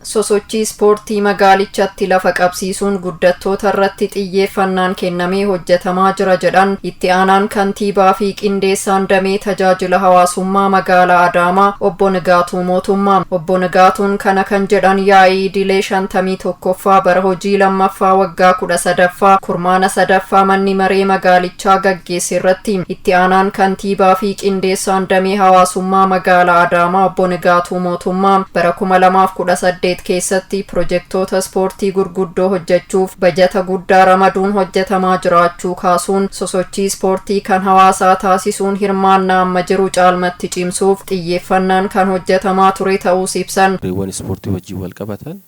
Sosochii ispoortii magaalichatti lafa qabsiisuun guddattoota irratti xiyyeeffannaan kennamee hojjetamaa jira jedhan itti aanaan kantiibaa fi qindeessaan damee tajaajila hawaasummaa magaalaa Adaamaa obbo Nigaatuu Mootummaa. Obbo Nigaatuun kana kan jedhan yaa'ii idilee 51ffaa bara hojii 2ffaa waggaa 13ffaa kurmaana 3ffaa manni maree magaalichaa gaggeesse irratti. Itti aanaan kantiibaa fi qindeessaan damee hawaasummaa magaalaa Adaamaa obbo Nigaatuu Mootummaa bara 2018 keessatti pirojektoota ispoortii gurguddoo hojjechuuf bajata guddaa ramaduun hojjetamaa jiraachuu kaasuun, sosochii ispoortii kan hawaasaa taasisuun hirmaannaa amma jiru caalmatti cimsuuf xiyyeeffannaan kan hojjetamaa ture ta'uus ibsan. Gareewwan ispoortii wajjin wal qabatan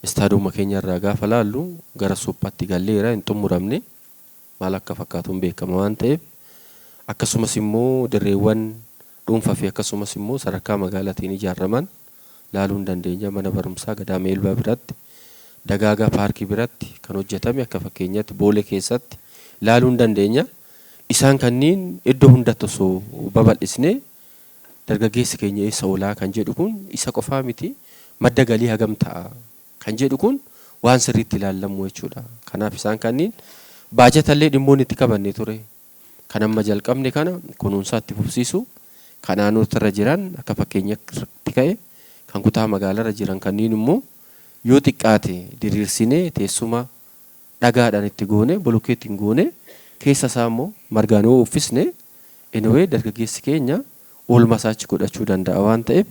istaaduma keenya irraa gaafa laallu gara suphaatti galleera, hin xumuramne, maal akka fakkaatu hin beekama waan ta'eef, akkasumas immoo dirreewwan dhuunfaa fi akkasumas immoo sadarkaa magaalaatiin ijaaraman laaluu hin dandeenya. Mana barumsaa Gadaa Meelbaa biratti, Dagaagaa Paarkii biratti kan hojjetame, akka fakkeenyaatti Boolee keessatti laaluu hin dandeenya. Isaan kanneen iddoo hundatti osoo babal'isnee, dargaggeessi keenya eessa oolaa kan jedhu kun isa qofaa miti, madda galii hagam ta'a kan jedhu kun waan sirriitti ilaallamu jechuudha. Kanaaf isaan kanneen baajatallee dhimmoonni itti qabanne ture. Kan amma jalqabne kana kunuunsaa itti fufsiisu, kan aanota irra jiran akka fakkeenyaatti ka'e, kan kutaa magaalarra jiran kanneen immoo yoo xiqqaate diriirsinee teessuma dhagaadhaan itti goone, bolokkeettiin goone, keessa isaa immoo margaan yoo uffisne, anyway dargaggeessi keenya oolmaa isaa achi godhachuu danda'a waan ta'eef,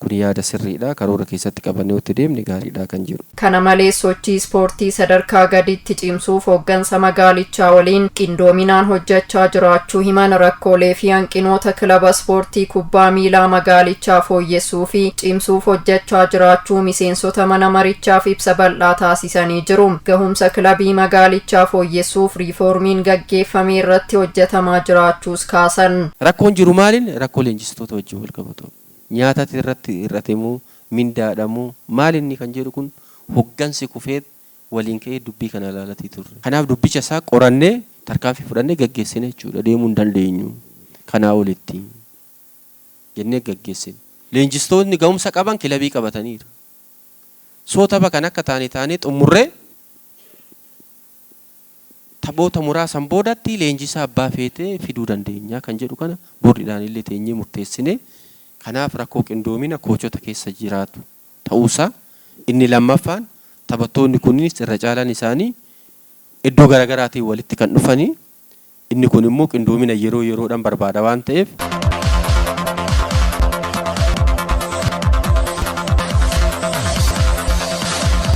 kun yaada sirriidha, karoora keessatti qabannee yoo itti deemne gaariidha kan jedhu. Kana malees sochii ispoortii sadarkaa gaditti cimsuuf hooggansa magaalichaa waliin qindoominaan hojjechaa jiraachuu himan. Rakkoolee fi hanqinoota kilaba ispoortii kubbaa miilaa magaalichaa fooyyessuu fi cimsuuf hojjechaa jiraachuu miseensota mana marichaaf ibsa bal'aa taasisanii jiru. Gahumsa kilabii magaalichaa fooyyessuuf riifoormiin gaggeeffame irratti hojjetamaa jiraachuus kaasan. Rakkoon jiru maaliin? Rakkoo leenjistoota wajjin wal qabatu. Nyaatati irratti hir'atemoo, mindaadhamoo, maal inni kan jedhu kun hoggansi kufeet waliin ka'ee dubbii kana ilaalatii turre. Kanaaf dubbicha isaa qorannee tarkaanfii fudhannee gaggeessine jechuudha. Deemuu hin dandeenyu kanaa olitti jennee gaggeessine. Leenjistootni ga'umsa qaban kilabii qabataniiru. Soo tapha kan akka taane taanee xumurree, taphoota muraasan boodatti leenjisaa abbaa feetee fiduu dandeenya kan jedhu kana boordiidhaan illee teenyee murteessine. Kanaaf rakkoo qindoomina koochota keessa jiraatu ta'uusaa, inni lammaffaan taphattoonni kunniinis irra caalaan isaanii iddoo garaagaraatiin walitti kan dhufanii, inni kun immoo qindoomina yeroo yeroodhaan barbaada waan ta'eef.